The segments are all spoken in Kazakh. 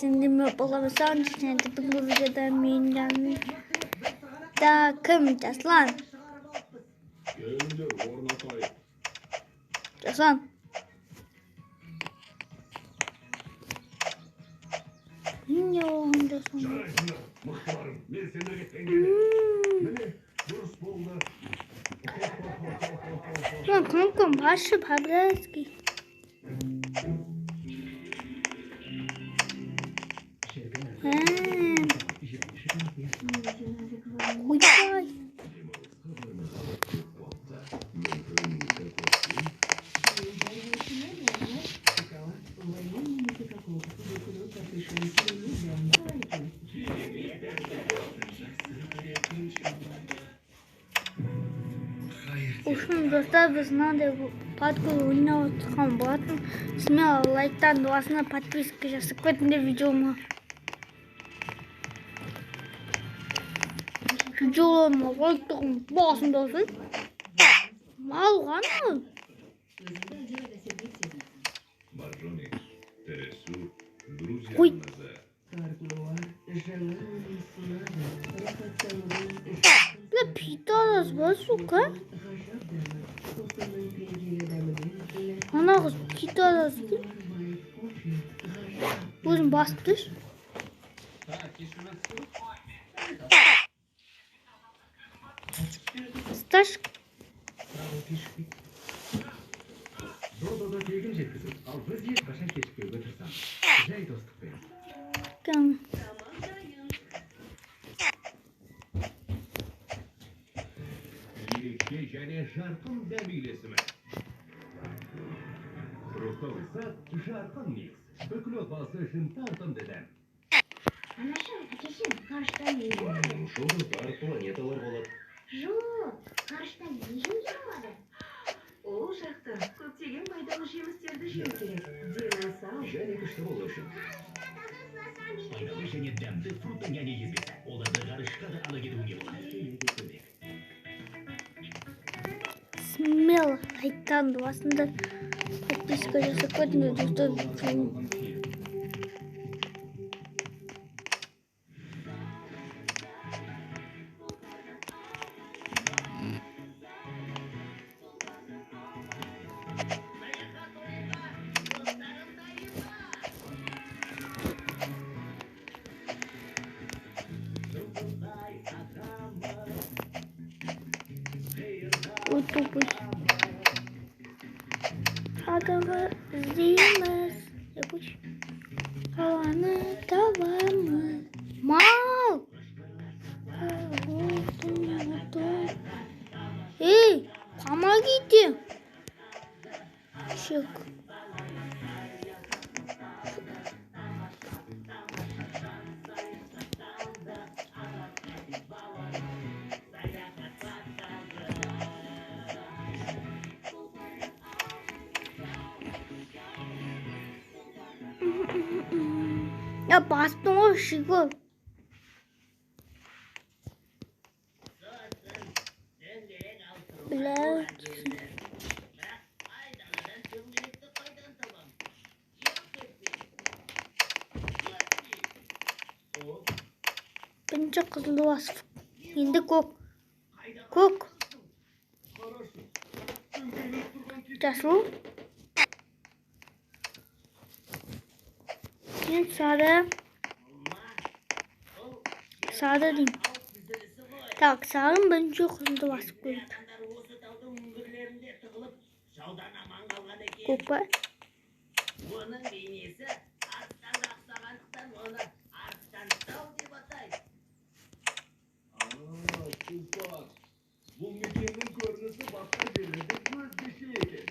Сендермен боламыз. Және бүгінгі видеода мен жанымда кім? Жаслан. Жаслан. Не оған Жаслан? Мына кнопканы басшы по-братски. Ойбай. В общем, достар, біз мынандай паркур ойнап отырған болатын. Смело лайктан басына подписка жасап кетіңдер видеома. Видеоларыма лайктығын басыңдар. Мал ғана. Ой. Бля, пидорас ба, сука? Ана қыз пидорас екен. Өзін басып түш. Сташ. Додода тегін жеткізу, ал біз ешқашан кешікпеуге тырысамыз. Жай достықпен. Кім? Ерекше және жарқын дәм үйлесімі. Фруктовый сад, жарқын микс. Бүкіл отбасы үшін тартымды дәм. Анашым, әкешім, ғарышта не болады? Жұлдыздар, планеталар болады. Жоқ, ғарышта не жеуге болады? Ол жақта көптеген пайдалы жемістерді жеу керек. Дені сау. Және күшті болу үшін. Пайдалы және дәмді фрукты няня езбесі. Оларды ғарышқа да ала кетуге болады. Көмек. Смело лайктан басыңдар. Подписка жасап кетіңдер, достар. Ой, тупой. Адамы іздейміз. Қаланы табамыз. Мал! Эй, помогите! Щек. Я бастым ғой, щегол. Бля. Бірінші қызылды басып. Енді көк. Көк. Жасыл. Енді сары. Сары деймін. Так, сарын бірінші қызылды басып көрейік. Көк па? Оның бейнесі арыстанға ұқсағандықтан оны арыстан тау деп атайды. Сұлтан, бұл мекеннің көрінісі басқа жерлерде өзгеше екен.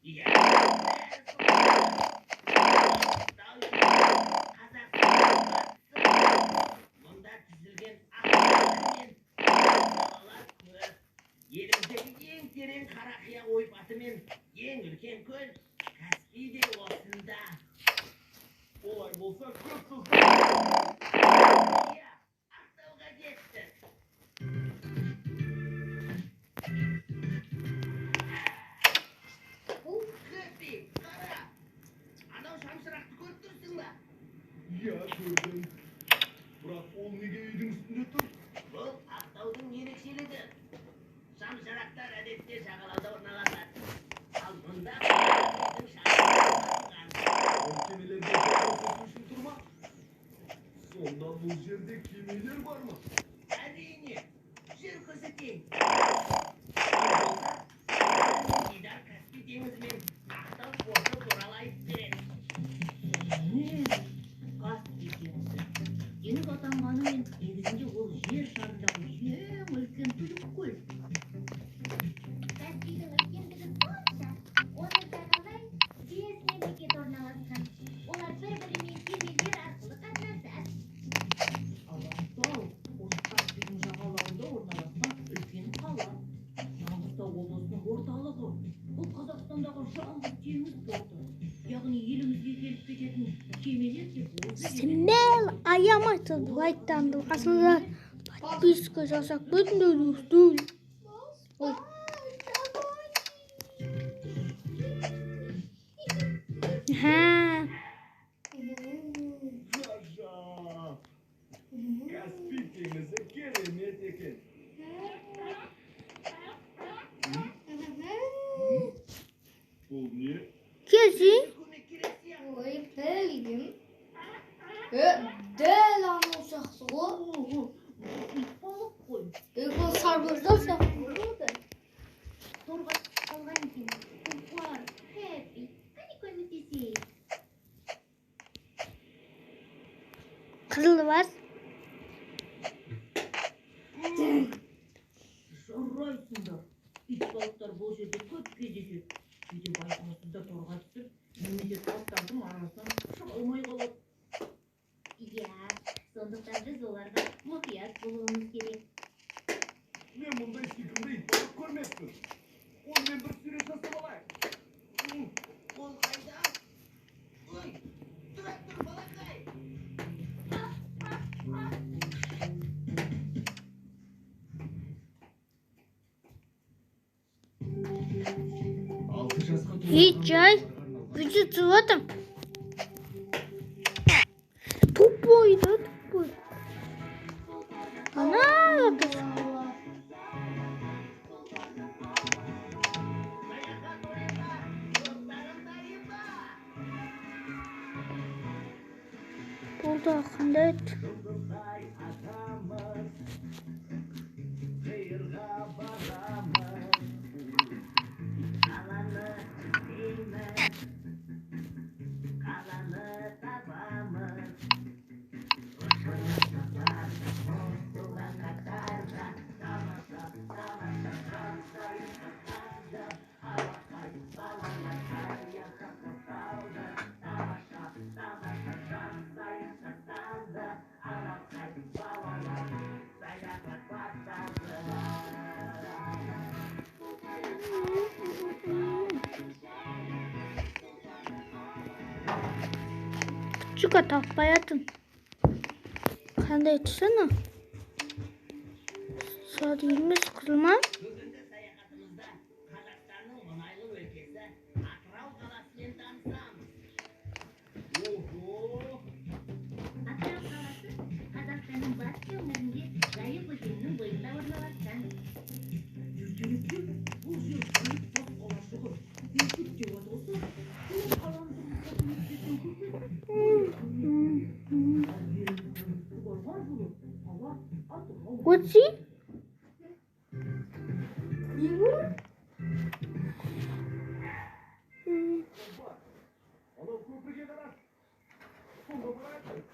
Иә, мұнда тізілген ақтаулар мен далалар көп. Еліміздегі ең терең Қарақия ойпаты мен ең үлкен көл Каспий де осында. Олай болса көп созбай. Иә, Ақтауға жеттік. Бұл Хэппи, қара. Анау шамшырақты көріп тұрсың Иә, көрдім. Бірақ ол неге үйдің үстінде тұр? Бұл Ақтаудың ерекшелігі. Шамшырақтар әдетте жағалауда орналасады. Ал мұнда үйдің шамы орнатылған. Ол кемелерге жол көрсету үшін тұр ма? Сонда бұл жерде кемелер бар ма? Әрине, жүр көрсетейін. Болса, Дидар Каспий теңізі мен Ақтау порты туралы айтып береді. Каспий теңізі. Теңіз атанғанымен негізінде ол жер шарындағы ең үлкен тұйық көл. Каспийдің үлкендігі сонша, оны жағалай 5 мемлекет орналасқан. Олар бір-бірімен кемелер арқылы қатынасады. Ал Ақтау осы Каспийдің жағалауында орналасқан үлкен қала. Маңғыстау облысының орталығы. Бұл Қазақстандағы жалғыз теңіз порты. Яғни елімізге келіп кететін кемелер тек осы жерден. Смело аямай лайктан басыңыздар, подписка жасап кетіңдер, достар. Ой. Ха. Ғажап! Каспий теңізі керемет екен. Бұл не? Келсін. Көмек керек сияқты. Ой, білдім. Дәл анау сияқты ғой. Итбалық қой. Ол сарбаздар сияқты ғой. Торға түсіп қалған екен. Тұлпар, Хэппи, қане көмектесейік. Қызыл бас. Жарайсыңдар. Итбалықтар бұл жерде көп кездеседі. Кейде байқаусызда торға түсіп, немесе тастардың арасынан шыға алмай қалады. Иә, сондықтан біз оларға мұқият болуымыз керек. Мен мұндай сүйкімді итбалық көрмеппін. Онымен бір сурет жасап алайық. Ол қайда? Ой, тұра тұр, балақай. Алты жасқа Ей, жай. Видео түсіп жатырмын. Тупой да, тупой. Ана жақта. Саяхат ойынға, достарым дайын ба? Бұл да қандай еді? Жұлдыздай атамыз, қиырға барамыз. Қаланы іздейміз, қаланы табамыз. Ұшқын қосылған қатарға, тамаша, тамаша, жан сайын сатады. Алақай, балалар саяхат басталды. Тамаша, тамаша, жан сайын сатады. Алақай, балалар саяхат басталды. Чука таппай жатырмын. Қандай түс ана? Сары емес, қызыл ма? Бүгінгі саяхатымызда Қазақстанның мұнайлы өлкесі Атырау қаласымен танысамыз. Ого! Атырау қаласы Қазақстанның батыс өңірінде Жайық өзенінің бойында орналасқан. Ертеректе бұл жер Жайық тас қалашығы, Бекет деп аталса, бұл қаланы тұрғызуға көмектескен көпір. Ал еліміз тәуелсіздік алған жылы қала Атырау Өтсей? Не бұл? Анау көпірге қарашы. Сонда барайық.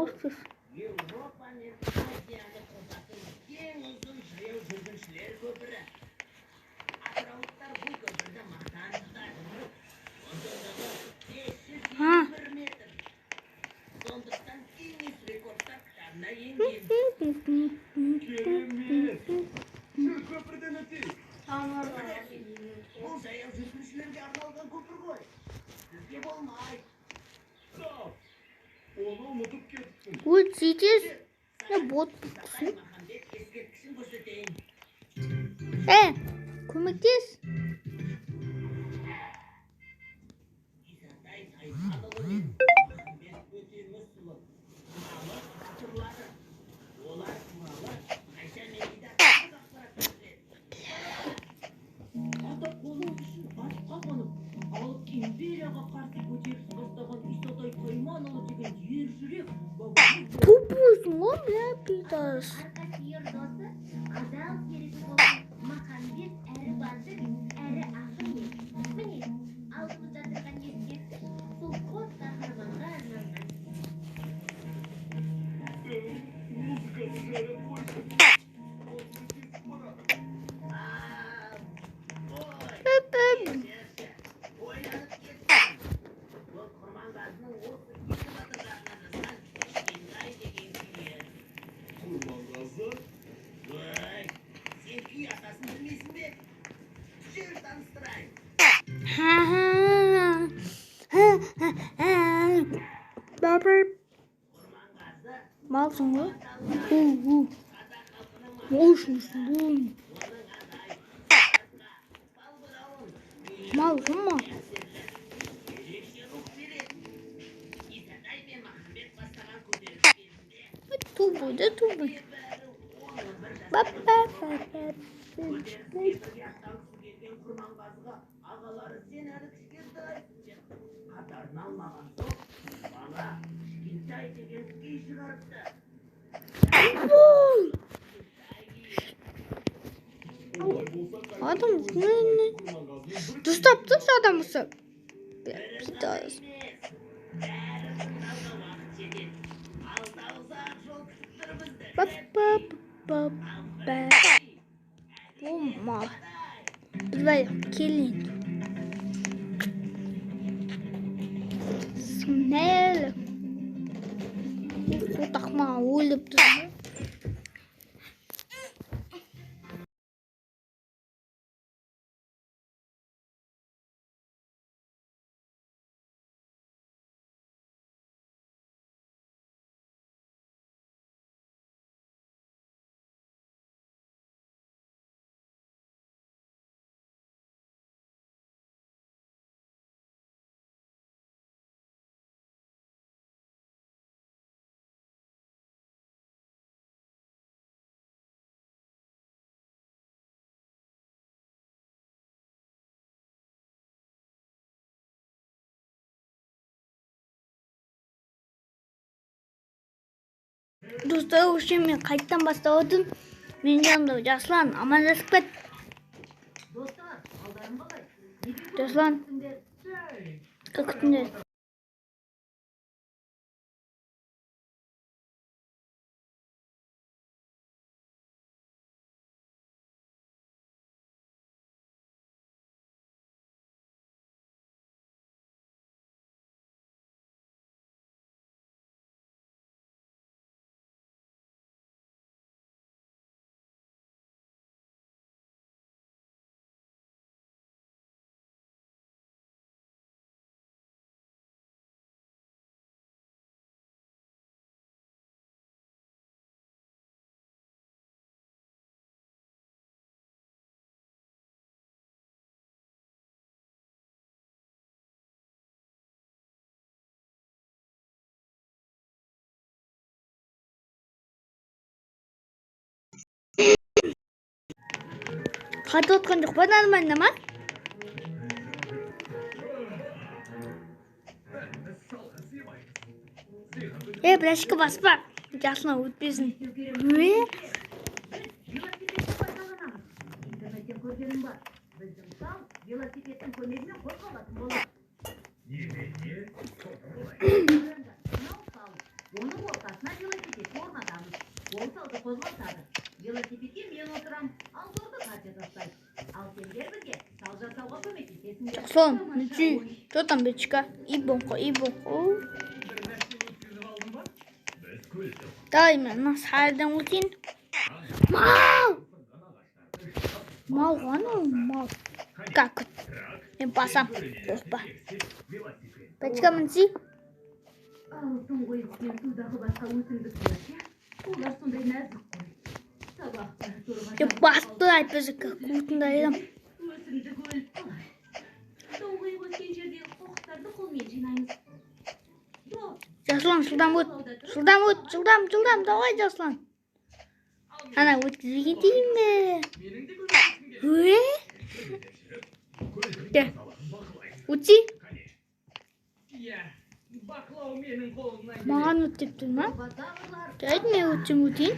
Осы. Еуропа мен Азияны қосатын ең ұзын жаяу жүргіншілер көпірі. Атыраулықтар бұл көпірді мақтан тұтады. Ұзындығы 551 метр. Сондықтан Гиннес рекордтар кітабына енген. Керемет! Жүр, көпірден өтейік. Бұл жаяу жүргіншілерге арналған көпір ғой. Сізге болмайды. Стоп! Оны ұмытып кетіппін. Өтсей тез. Не бот Исатай Махамбет ескерткішін көрсетейін. Е, көмектес. Исатай Тайсанұлы мен Махамбет Өтемісұлы ғой, бля, пидорас. Арқа сүйер досы, адал серігі болған Махамбет әрі батыр, әрі ақын еді. Міне, алдымызда тұрған ескерткіш сол қос қаһарманға арналған. Музыканы жайлап қойшы. Осы кетіп барады. Ойланып кеттім. Бұл Құрманғазының осы екі батырларына жазған Кішкентай деген күйі. Құрманғазы? Ой, сен күй атасын білмейсің бе? Жүр, таныстырайын. Бабыр. Құрманғазы Малсың ғой. аталған У, у. қазақ халқының Мощный, бұл. оның ағайын балбырауын Мал ғой мал. ерекше рух береді. Исатай мен Махамбет бастаған көтеріліс кезінде Тупой, да тупой. небәрі 10-11 жаста Ба-ба-ба-ба. Көтеріліске бірге аттанғысы келген Құрманғазыға ағалары сен әлі кішкентайсың деп қатарына алмаған соң, бала Кішкентай деген күй шығарыпты. Ой. Кішкентай күйі. Олай болса қайтып Адам ойын не не. Құрманғазының бір Дұрыстап тұршы адам осы. Бля, Бірі ғана пидорас. емес, бәрі тыңдауға уақыт жетеді. Алда ұзақ жол күтіп тұр бізді. Ба-ба-ба-ба. О, мал. Былай келейін. Смело. Қотақ маған өліп тұр. Достар, осы мен қайттан бастап отырмын. Менің жанымда Жасұлан, амандасып кет. Достар, алдарың қалай? Неге Жасұлан, күттіңдер? күтіңдер. Қатып отқан жоқ па, нормально ма? Е, бляшка, баспа. Жасұлан өтпесін. Ө? Велосипедті пайдаланамыз. Интернеттен көргенім бар. Біздің сал велосипедтің көмегімен қозғалатын болады. Қараңдар, мынау сал. Оның ортасына велосипедті орнатамыз. Ол салды қозғалтады. Велосипедке мен отырам, ал торды Катя тастайды. Ал сендер бізге сал жасауға көмектесесіңдер. Жасұлан, нүчи. Что там, бечка? И бонқо, и бонқо. Давай мен мына сарыдан өтейін. Мал! Мал ғой анау, мал. Как? Мен басам, қорықпа. Бечка, мінси. Ал тұңғиық пен судағы басқа өсімдіктер ше? Олар сондай нәзік қой. Сабақтары торға Деп басты әйтпесе көтіңді айырам. Өсімдік өліп қалады. Тұңғиық өскен жердегі қоқыстарды қолмен жинаймыз. Жоқ, Жасұлан, жылдам өт. Жылдам өт, жылдам, жылдам, давай, Жасұлан. Ана өткізбеген дейін бе? Ө? Кел. Өтси. Бақылау менің қолымнан келеді. Маған өт деп тұр ма? Жарайды, мен өтсем өтейін.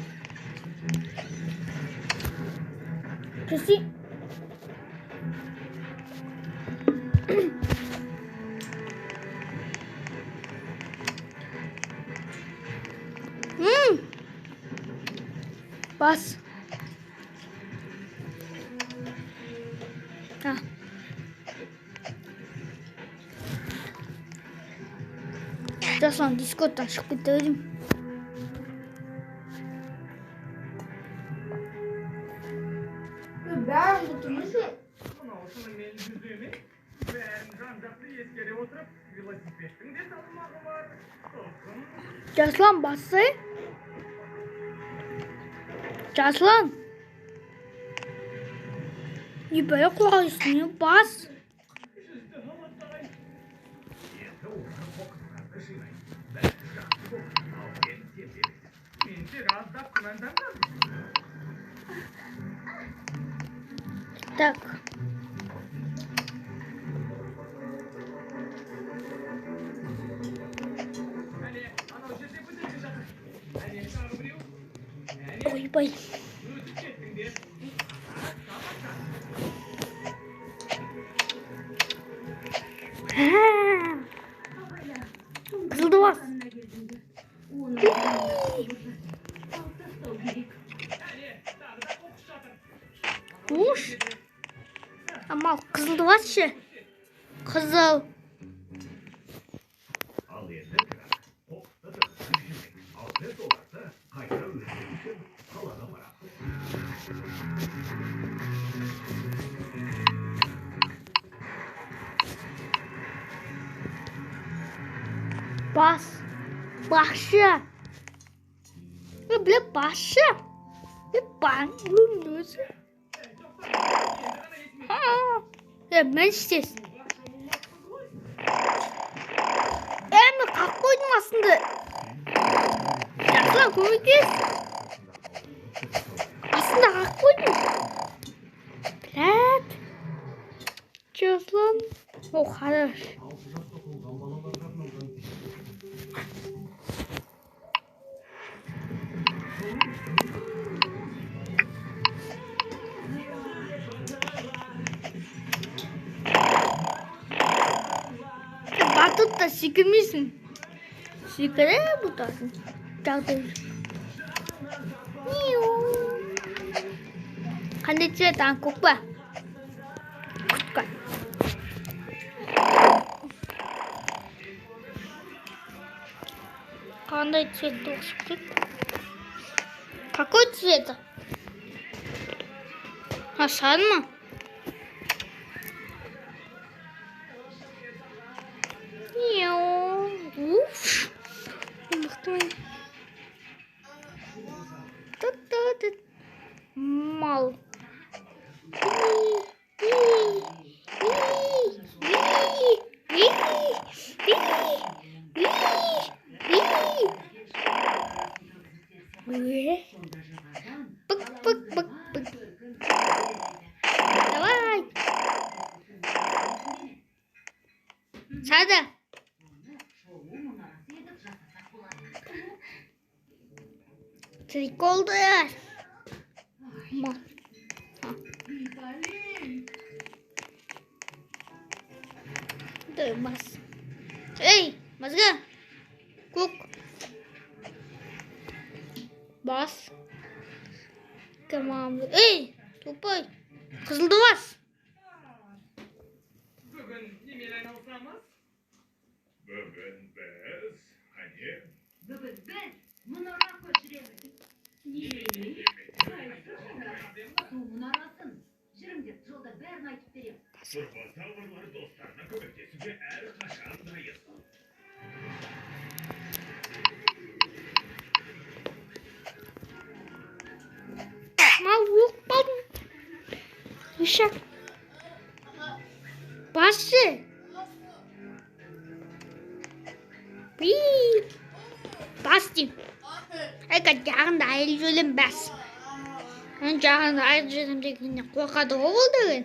Кесі. Бас. Ha. Жасұлан Дискордтан шығып кетті өзім. Бәрін бұтырмышы. Мынау шынымен жүзе ме? Бәрін жан-жақты ескере отырып, велосипедтің де салмағы бар. Сосын Жасұлан бассай. Жасұлан. Не бәле қорғайсың, бас. Жүзді алақай. Енді олар қоқыстарды жинайды. Бәрі жақсы болды. Ал сен сенбедің. Мен тек аздап күмәндандым. Так. Әне, анау жерде бөтелке жатыр. Әне, тағы біреу. Әне, Ойбай. өтіп кеттіңдер. Қызылды бас. Оны алып тастау керек. Әне, тағы да қоқыс жатыр. Уш. Амал, қызылды басшы. Қызыл. Ал енді тұрақ. Қоқысты дұрыстап жинайды. Ал біз оларды қайта өңдеу үшін қалаға барамыз. Бас. Басшы. Біле басшы. Бан өзі. Мен істес. Мен қақ қойдым астында. Жақсылап көмектес. Астында қақ қойдым. Блядь. Жасұлан. О, хорош. 6 жасқа толған балаларға арналған. Батутта секірмейсің. Секіріп отырасың. Жағдай. Қандай цвет? А, көк па? Күткі. Қандай цвет болсын керек? Какой цвет? А, сары ма? Уф. Мықты. Тут-тут. Мал. Пык-пык-пык-пык. Давай. Сада. Приколдар. Бас. Эй, мозга. Көк. Бас. Команда. Эй, тупой. Қызылды бас. Бүгін немен айналысамыз? Бүгін біз, әне, Бүгін біз мұнара көшіреміз. Немене? Қайсы мұнара? Су мұнарасын. Жүріңдер, жолда бәрін айтып беремін. Турбозаврлар достарына көмектесуге әрқашан дайын. Мал өліп қалдым. Ишак. Басшы. Бас деймін. Әйка жағында айырып жіберем бас. Мен жағында айырып жіберем дегеннен қорқады ғой ол деген.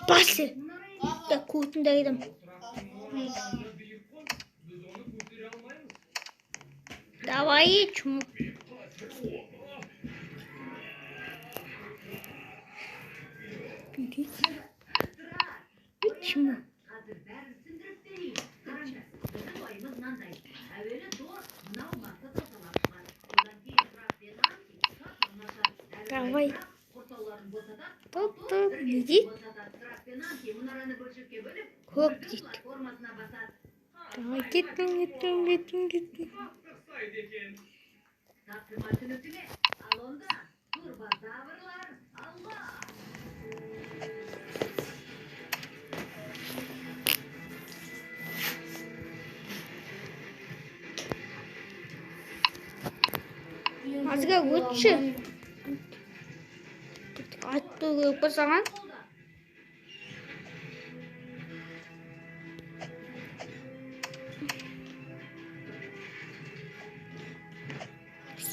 Басы. Да көтіңді айырам. Давай, чмо. Чмо. Давай. Топ-топ, иди. Көк дейді. Давай, кеттің, кеттің, кеттің, кеттің. Азға өтші. Атты керек па саған?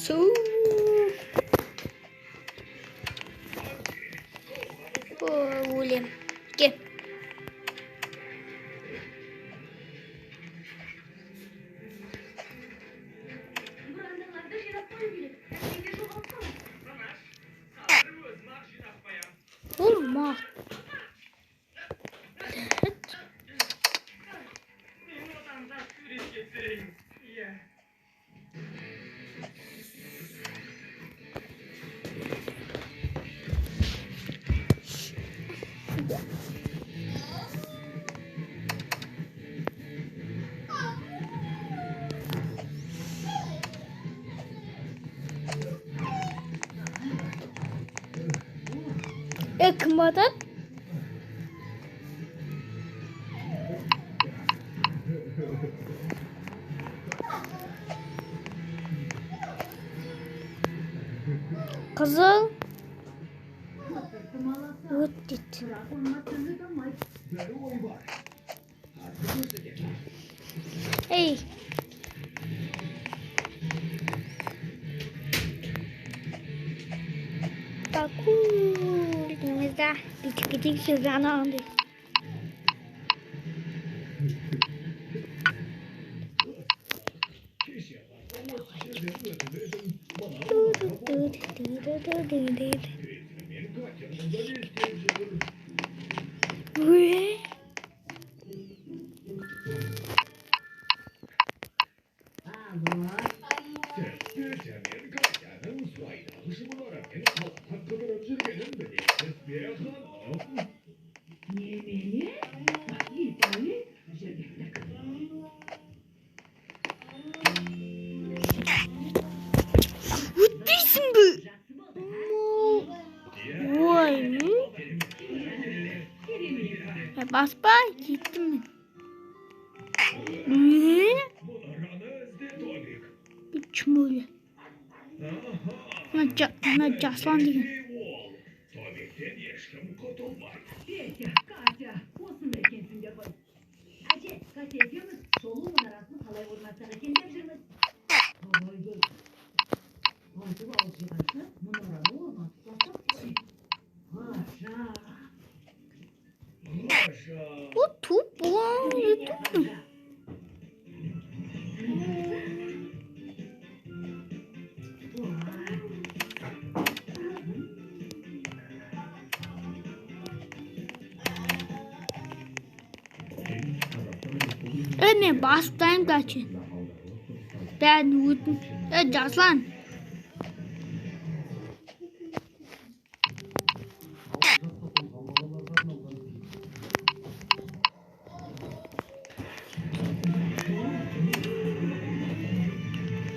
Су. Өлем. Кел. Болма. Кім батады? Қызыл өт дейді. Ей. Да, Өтпейсің бе? Ой, баспа, кеттім мен. Чмөлі. Мына Жаслан деген. Петя, Катя, осында екенсіңдер ғой. Әже, Катя екеуміз шолу мұнарасын қалай орнатсақ екен деп жүрміз. Ой, айтып ауыз жиғанша мұнараны орнатып тастап қой. Ғажап. О, туп болған, туп. Мен басып тайым, короче. Бәрін өтін. Жаслан.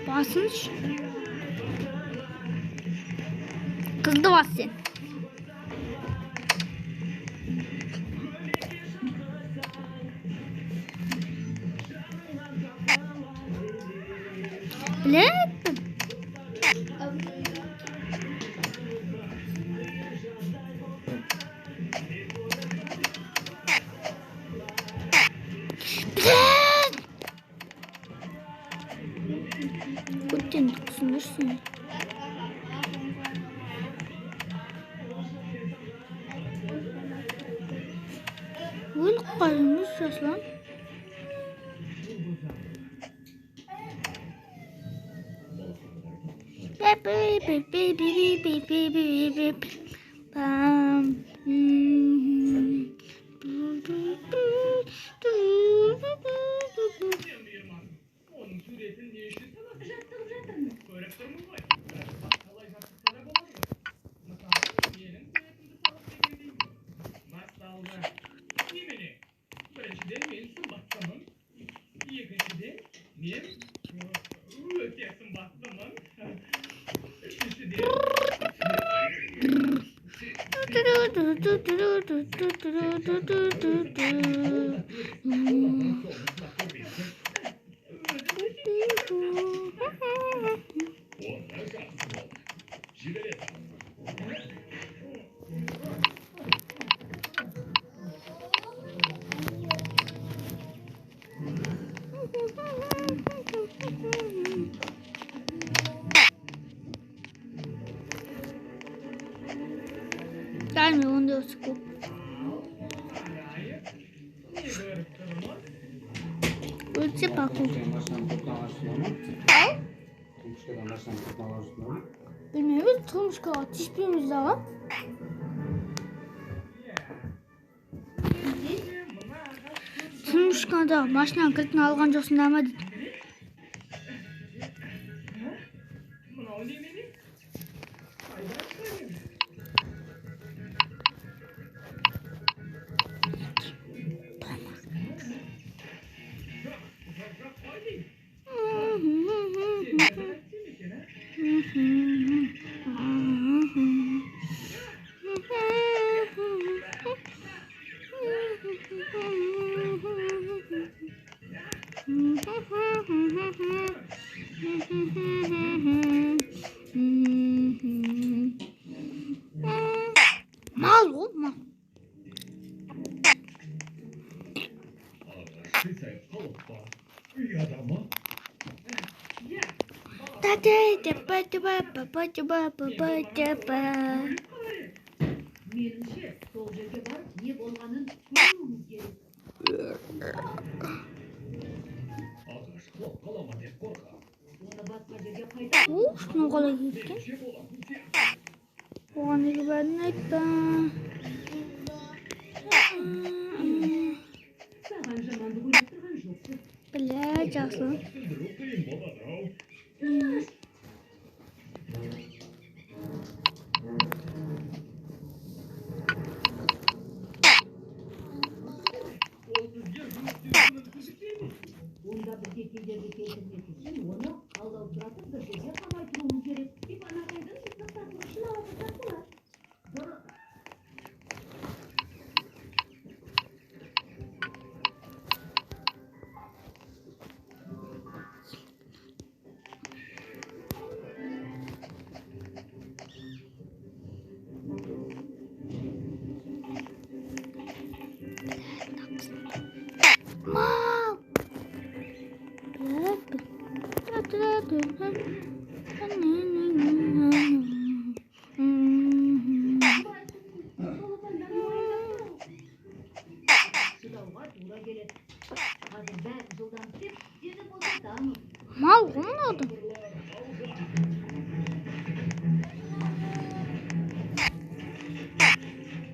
Басыңшы. Қызды бас сен. Білеппін. Білеп! Көттен түсіндірсің. Өліп Қарымыз Жасұлан. Оның суретін не үшін саласың? Жаттығып жатырмыз. Көріп тұрмын ғой. Бірақ қалай жаттықса да болады ғой. Мысалы, менің суретімді салып дегендей. Басталды. Немене? Біріншіден, мен сымбаттымын. Екіншіден, мен өте сымбаттымын. Үшіншіден, Онда жақсы болды. Жібере сал. Gelmiyor onda sıkı. Қарайық. Не көріп тұрмын? Өтсе паку. Машинаны тоқтан аласың ма? Ау? Тумышкадан машинаны тоқтан аласың ма? Білмейміз, тұрмышқаға тиіспейміз дағы. Иә. Меніңше, мына ағаш Тұрмышқадағы машинаның кілтін алған жоқсыңдар ма дейді. Мынау немене? Қайда ұстаймын? Жоқ, жоқ, жоқ, қой деймін. Сен қазір айтсам екен, а? Мал ғой, мал. Ағаш қисайып қалып па? Ұяда ма? Иә, Та-та-та-па-та-па-па-па-па-па. Өліп қалар еді. Меніңше, сол жерге барып не болғанын көруіміз керек. Ағаш құлап қала ма деп қорқам. Оны басқа жерге қайта Ух, мынау қалай кеткен? Меніңше болатын сияқты. Оған неге бәрін айтпа. Саған жамандық ойлап тұрған жоқпыз. Бля, жақсы. Түсіндіру қиын болады-ау. Ол бізге жұмыс істеуге мүмкіндік бермейді. Онда бізге кедергі келтірмес үшін оны алдаусыратып бір жерге қамай тұруымыз керек. Иван ағайдың ыстық тартқышын ала тұрсақ болады. Дұрыс. Мал. Балапандар уайымдап Шыдауға тура келеді. Қазір бәрін жылдам істеп, сені босатамыз. Мал ғой мынау да.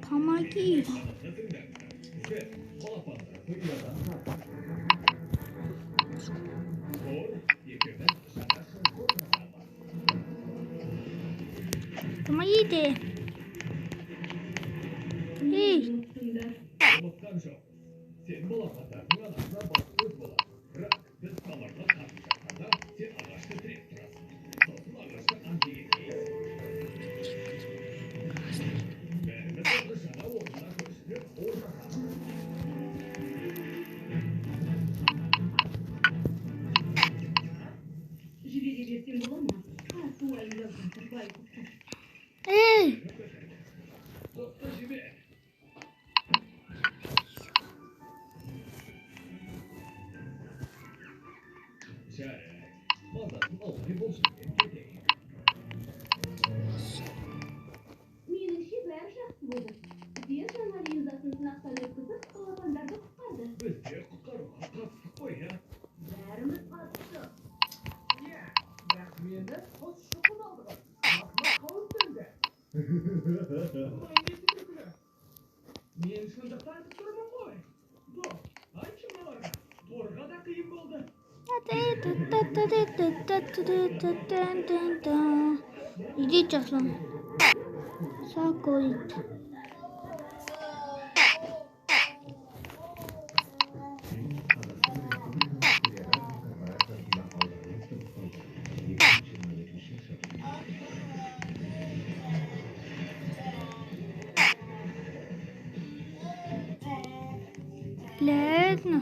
Помоги. Анамды тыңдаңдар. Сіздер балапандарды ұядан тартыңдар. Тор екеуміз жаңа шұңқыр жасадық. Помогите. Ей, Ұмыттыңдар. Ұмытқан жоқпыз. Сен балапандардың анасына бас көз боласың. Бірақ біз тамырды тартып жатқанда сен ағашты тіреп тұрасың. Сосын ағашты конькиге киесің. Бәріміз оны жаңа орнына көшіріп орнатамыз. Жібере берсем бола ма? Қатты уайымдап жатыр байғұстар. ей. Құтты жібер. Жарайды. Мазасын алмай бұл жерден кетейік. Меніңше, бәрі жақсы болды. Сіздер жаңа линзасын сынақтан өткізіп, балапандарды құтқардыңыз. Иди, Жаслан. Сакоит. Ладно.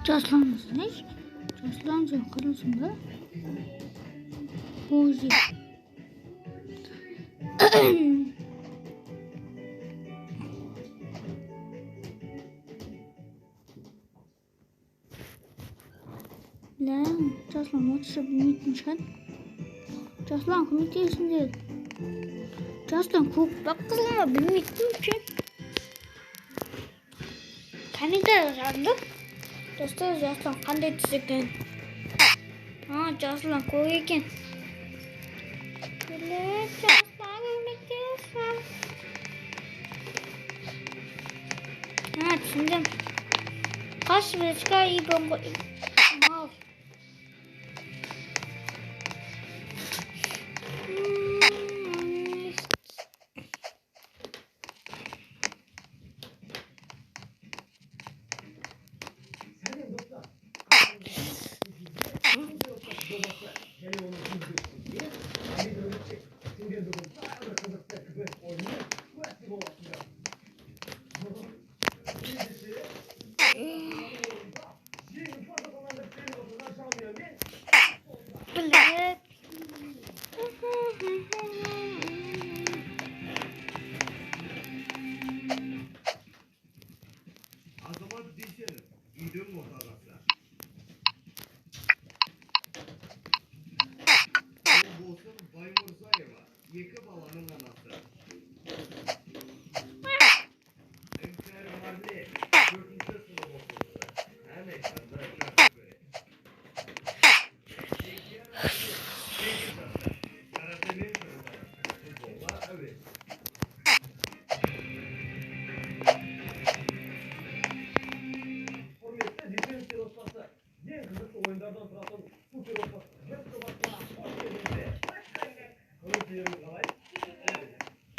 Жаслан, знаешь? Жаслан, сен қырылсың ба? Боже. Бля, Жаслан орысша білмейтін шығар. Жаслан көмектесіңдер. Жаслан көк па қызыл ма білмейтін шығар. Комментарий жазыңдар. Достар, Жаслан қандай түс екен? А, Жаслан көк екен. Бля, Жаслан көмектесін. А, түсіндім. Қаш бечка и бомба. Мал. Блядь. Азамат Дүйсенов, үйдің отағасы. Ұлболсын Баймұрзаева, екі баланың анасы. Іңкәр Марле, 4-ші сынып оқушысы. Ән айтқанды жақсы көреді. Бекияр Әбден, 8 жаста, каратэмен шұғылданады, футболға әуес. Құрметті Дүйсеновтер отбасы, ең қызықты ойындардан тұратын супер отбасы квест жобасына қош келдіңіздер. Көңіл күйлеріңіз қалай?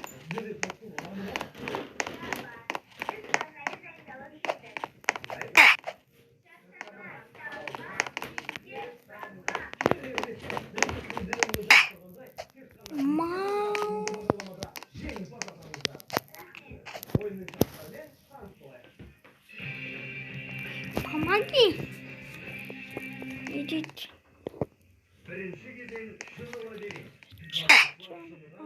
Сіздерде топтың ұланы ма? Мау. Жеңімпаз атаныңыздар. Ойынның шарттарымен таныс болайық. Помоги. Идите. Бірінші кезең шыны лабиринт. А,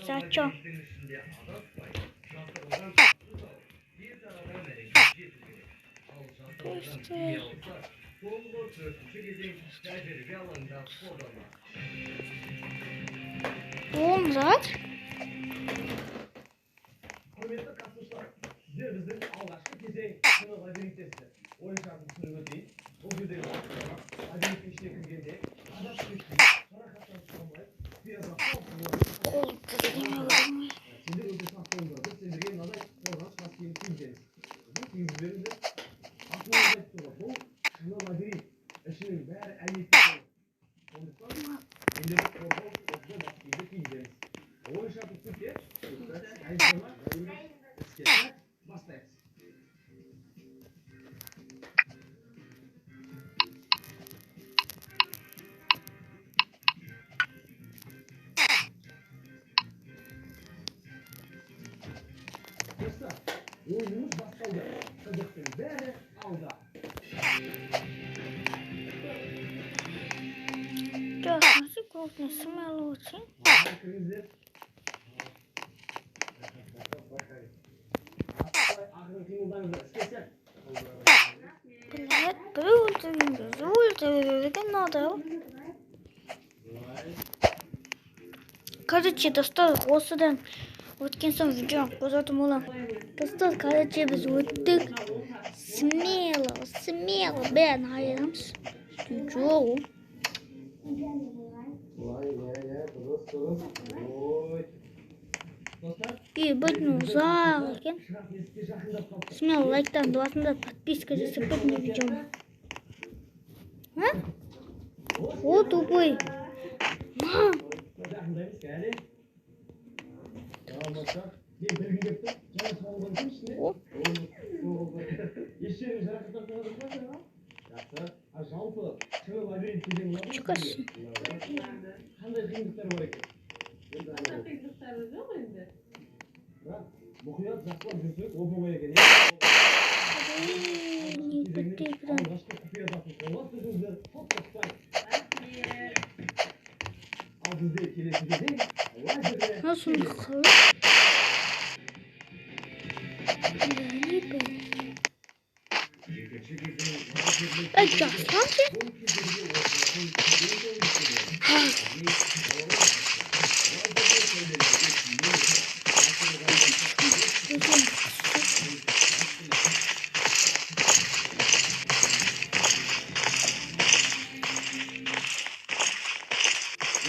зачем? Лабиринттің ішінде адаспай, жасырынған затты тауып, тез арада мәреге жету керек. Ал жасырынған кеме алса, соңғы төртінші кезең тәжірибе алаңында қолданылады. Он зат? Құрметті қатысушылар, сіздер біздің алғашқы кезең шыны лабиринттесіздер. Ойын шартын түсіндіріп өтейін. Бұл жердегі уақыт лабиринттің ішіне кіргенде адасып кетпей, жарақат әйнекке толы. Сондықтан сендерді қорғау үшін осындай бас киімді кигіземіз. Ойын шарты түсінікті, иә? Дайынсыздар ма? Іске сәт, бастаймыз. Достар, ойынымыз басталды. Қызықтың бәрі алда. Так, nasıl кухня смело очень. Алға кіріңіздер. Ақырын қимылдаңыздар. Іске сәт. Блядь, бір өлтірген кезде өлтірген надо. Былай. Короче, достар, осыдан өткен соң видеоны қосатын боламын. Достар, короче, біз өттік. Смело, смело бәрін айырамыз. Жоқ. Былай, иә, иә, дұрыс, дұрыс. Ой. Достар, Ебать, ну ұзақ екен. шырақ есікке жақындап қалыпты. Смело лайктан басыңдар, подписка жасап кетіңдер видеоны. А? О, тупой. Мам. Жақындаймыз, кәне. Тамаша. Мен білгім келіп тұр. Жаңа соғылған кім ішінде? О. Соғылды. Еш жерің жарақаттанған жоқ па жаңа? Жақсы. А жалпы шыңы лабиринт кезеңі ұнады ма Чикасын. сізге? Ұнады. Қандай қиындықтар бар екен? Енді Аса қиындықтары жоқ енді. Бірақ мұқият жақсылап жүрсек оп оңай екен, иә? Не бітті экран. Алғашқы құпия затын қолға түсірдіңіздер. Құттықтаймын. Рахмет. Ал бізде келесі кезең лазерлі Мына сонда қалай? Не бітті. Екінші кезең лазерлі Ей, Жасұлан сен? Бұл кезеңде отыратын студент ойын келеді. Яғни балалар лазерлі сәулелерге тимеу, жасырылған Өзім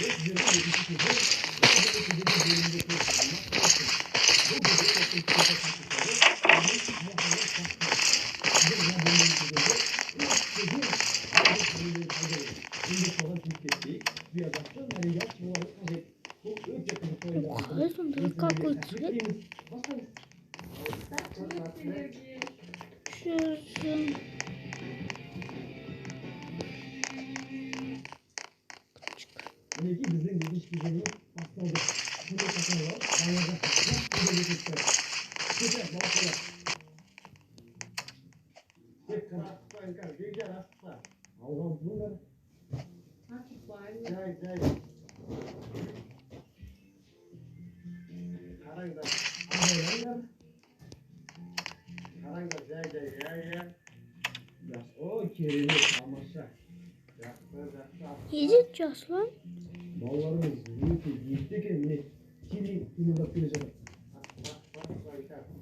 Өз жерде екінші кезең лазерлі кезеңде бөлімде төрт аймақ құрастырды. Бұл жерде топтың кішкентай қатысушылары яғни балақайлар қатысады. Сіздер мына бөлмеге келгенде үш кезең лазер сәулелері пайда болады. Енді соған тиіп кетпей, құпия затты мәреге алып шығуларыңыз қажет. Бұл өте қызықты ойын. Қалай сонда какой цвет? Бастаймыз. Рахмет сендерге. Жүзім. Мінекей біздің екінші кезеңіміз басталды. Құрметті ата-аналар, балаларға жақсы көмек етіңіздер. Көтеріп, балақайлар. Тек қана Асықпа, Іңкәр, Бекжан, асықпа. Алға ұмтылыңдар. Асықпаймыз. Жай, жай. Қараңдар, Абайлаңдар. қараңдар, жай, жай, иә, иә. Жақсы. О, керемет, тамаша. Жақсы, жақсы. Неде Жасұлан? Балаларымыз өте етті екен, міне тікелей қимылдап келе жатыр. Асықпа, асықпа, асықпа,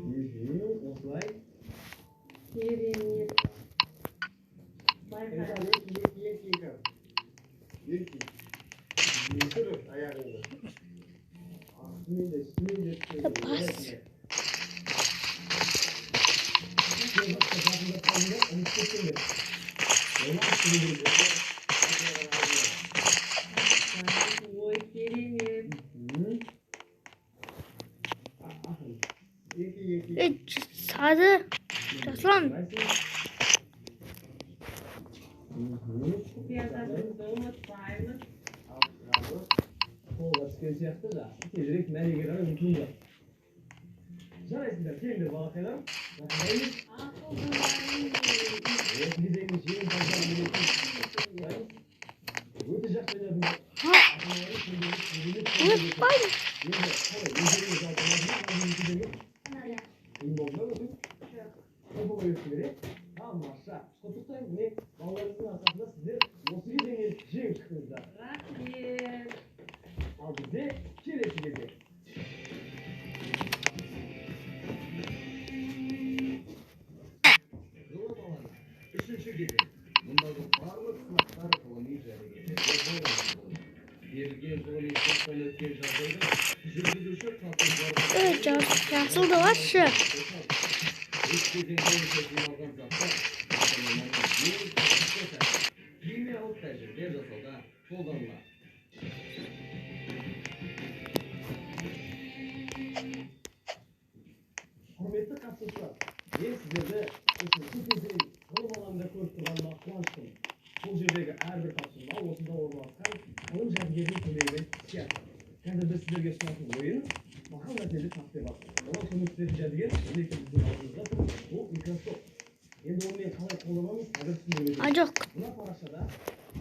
Іңкәр. Осылай. Керемет. Іңкәр, Байқаймыз. екі, екі, екі, Іңкәр. Екі. Түсір аяғыңды. Астымен де, үстімен де түскен. Бас. Сен басқа жақындап қалдыңдар, ұмытып кеттіңдер. Оны алып шығу керек. Ой, керемет. Ақырын. Екі, екі. Ей, сады. Жасұлан. Құпия затымызды ұмытпаймыз. Алып шығамыз. Қолға түскен сияқты жақсы. Тезірек мәреге қарай ұмтылыңдар. Жарайсыңдар, келіңдер балақайларым. Жақындаймыз. Ақылдыларым. Осы кезеңнің жеңімпаздары мінекей. Өте жақсы ойнадыңдар. Ха, Ата-аналарың сендерге керемет қолдау көрсетті. ұмытпаймын. Енді қалай, өздеріңе жалпы ұнады ма лазерлі кезеңі? Қиын болды ма өту? Жоқ. Оп оңай өтті керек. Тамаша. Құттықтаймын. Міне балаларыңыздың арқасында сіздер осы кезеңнен жеңіп шықтыңыздар. Рахмет. Ал бізде келесі кезең. Ғылым алаңы. Үшінші кезең. Мұндағы барлық сынақтар ғылыми жәдігерлерге байланысты болады. Берілген ғылыми сынақтан өткен жағдайда жүргізуші қатысушыларға Ей, Жасылды басшы. Үш кезең бойынша жиналған заттар қолданылады. Құрметті қатысушылар, мен сіздерді үшінші кезең ғылым алаңында көріп тұрғаныма қуаныштымын. Бұл жердегі әрбір тапсырма осында орналасқан ғылым жәдігерінің көмегімен іске асады. Қазір біз сіздерге ұсынатын ойын мақал мәтелді тап деп аталады. Оған көмектесетін жәдігер мінекей біздің алдымызда тұр. Бұл микроскоп. Енді оны мен қалай қолданамыз, қазір түсіндіріп өтемін. Жоқ. Мына парақшада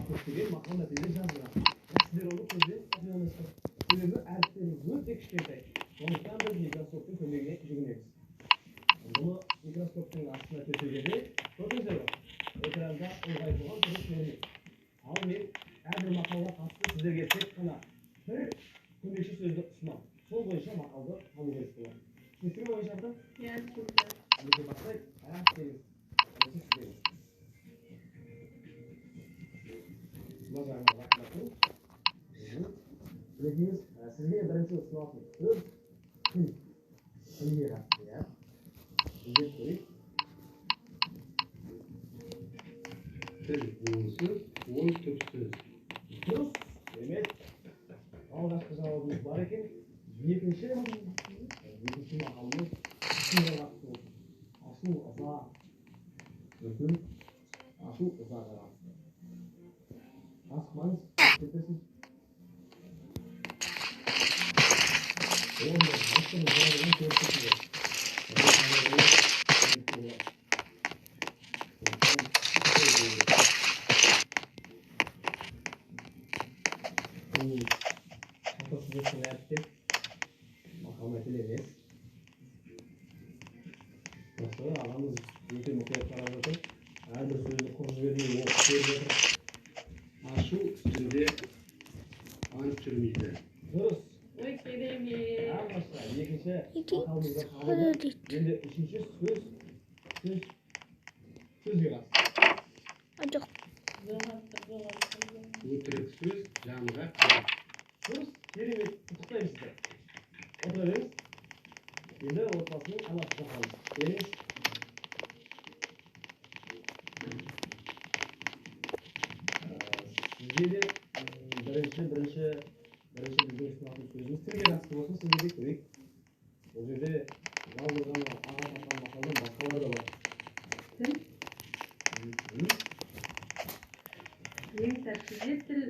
көптеген мақал мәтелдер жазылған. Бірақ сіздер оны көзбен оқи алмайсыздар. Себебі әріптері өте кішкентай. Сондықтан біз микроскоптың көмегіне жүгінеміз. Бұны микроскоптың астына төсегенде көрдіңіздер ғой, экранда ұлғайтылған түрі көрінеді. Ал мен әрбір мақалға қатысты сіздерге тек қана бір көмекші сөзді ұсынамын. Сол бойынша мақалды табу керек болады. Түсінікті ме ойын шарты? Иә, түсінікті. Ендеше бастайық. Әріптесіңіз. Бірінші сізден. Мына жағына жақындату. Мінекейіңіз, сізге бірінші ұсынатын сөз күн. Күнге қатысты, иә. Іздеп көрейік. Тіл буынсыз, ой түпсіз. Дұрыс емес. Алғашқы жауабымыз бар екен. Екінші мақалымыз ашуға қатысты болсын. Ашу, ыза. Ашу, ызаға қатысты. Асықпаңыз, кетпесін. Орында айттыңыз, жауабын көріп тұрсыздар. Бұл шатырсыз өткен әріптер мақал мәтел емес. Жақсы, ағамыз өте мұқият қарап жатыр. Әрбір сөзді құр жібермей оқып беріп жатыр. Ашу үстінде ант жүрмейді. Дұрыс. Ой, керемет. Тамаша. Екінші мақалымыз да табылды. Енді үшінші сөз сөзге қатысты. Жоқ. Өтірік сөз жанға қара. Дұрыс, керемет. Құттықтаймын сізді. Отыра беріңіз. Енді отбасының анасы шақырамыз. Келіңіз. Сізге де бірінші біздің ұсынатын сөзіміз тілге қатысты болсын, сізге де көрейік. Бұл жерде жалғыз ғана аға тапқан мақалдан басқалар да бар. Тіл? Ең тәтті де тіл,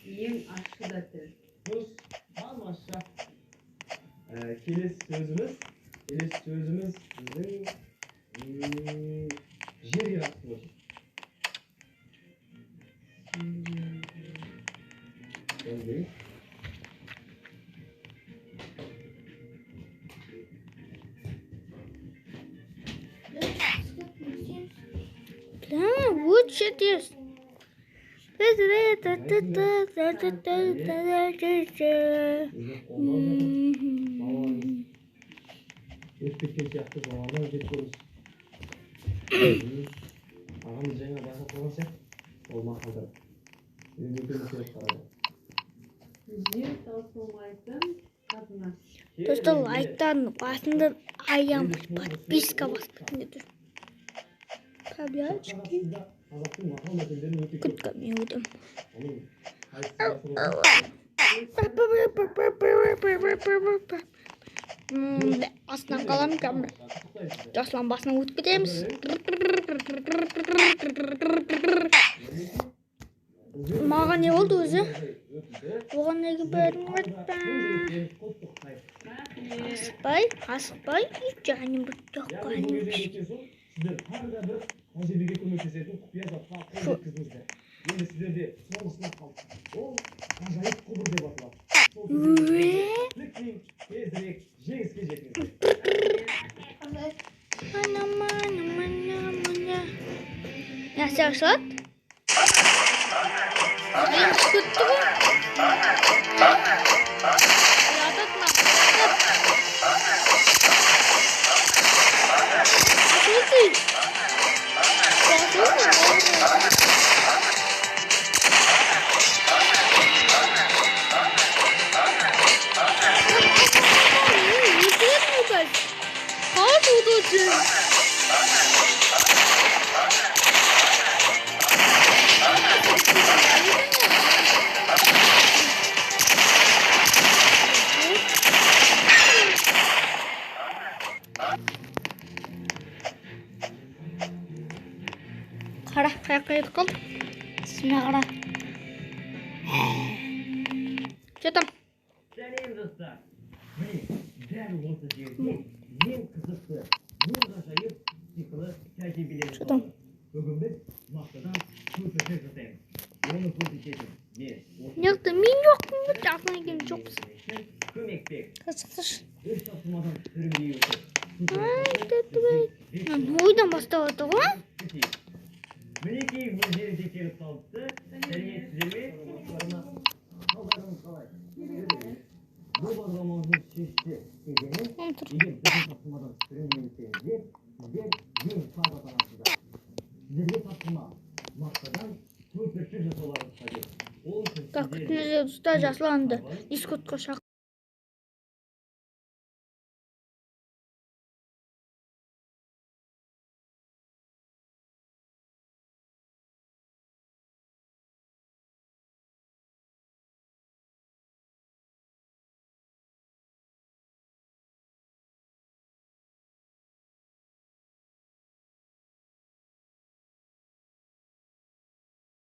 ең ащы да тіл. Дұрыс, тамаша. Келесі сөзіміз біздің жерге қатысты болсын. Лучше тез. Өсіп кеткен сияқты жоғарыдан жеп көріңіз. Ағамыз жаңа байқап қалған сияқты. Ол мақалдар. Өте мұқият қарады. Жер таусылмайтын қазына. Достар, лайктан басында аямай подписка басып кетіңдер. Таблячки. Күткәм өтім. Астынан қаламын кәмір. Жаслан басынан өтіп кетеміз. Маған не болды өзі? Оған неге бәрін өтті? Асықпай, асықпай, және бір тоққан. Сіздер тағы да бір тәжірибеге көмектесетін құпия затқа қол жеткіздіңіздер. Енді сіздерде соңғы сынақ қалды. Ол ғажайып құбыр деп аталады. Сол кезеңде тезірек жеңіске жетіңіздер. Нәрсе ашылады? Күтті ғой. Қара, қай жаққа кетіп қалды? Түсіме қара. Че там? Сәлем, достар! Міне, дәл осы жерде ең қызықты, ең ғажайып сиқырлы тәжірибелер Что там? жасалды. Бүгін біз мақтадан көпіршік жасаймыз. Оны көрсететін мен осы Мына жақта мен жоқпын ғой, жақын екеуміз жоқпыз. Көмекбек. Шықсашы. Үш тапсырмадан сүрінбей өтіп, Ай, тәтті. Ойдан бастап жатыр ғой. Мінекей, өздері де келіп қалыпты. Сәлеметсіздер ме? Қалдарыңыз қалай? Бұл бағдарламамыздың шешуші кезеңі. Тұр. Егер біздің тапсырмадан сүрінбей өтсеңіздер, сіздер жеңімпаз атанасыздар. Сіздерге тапсырма: мақтадан көпіршік жасауларыңыз қажет. Ол үшін Так, сіздер күтіңіздер, достар, Жасұланды Дискордқа шақыр.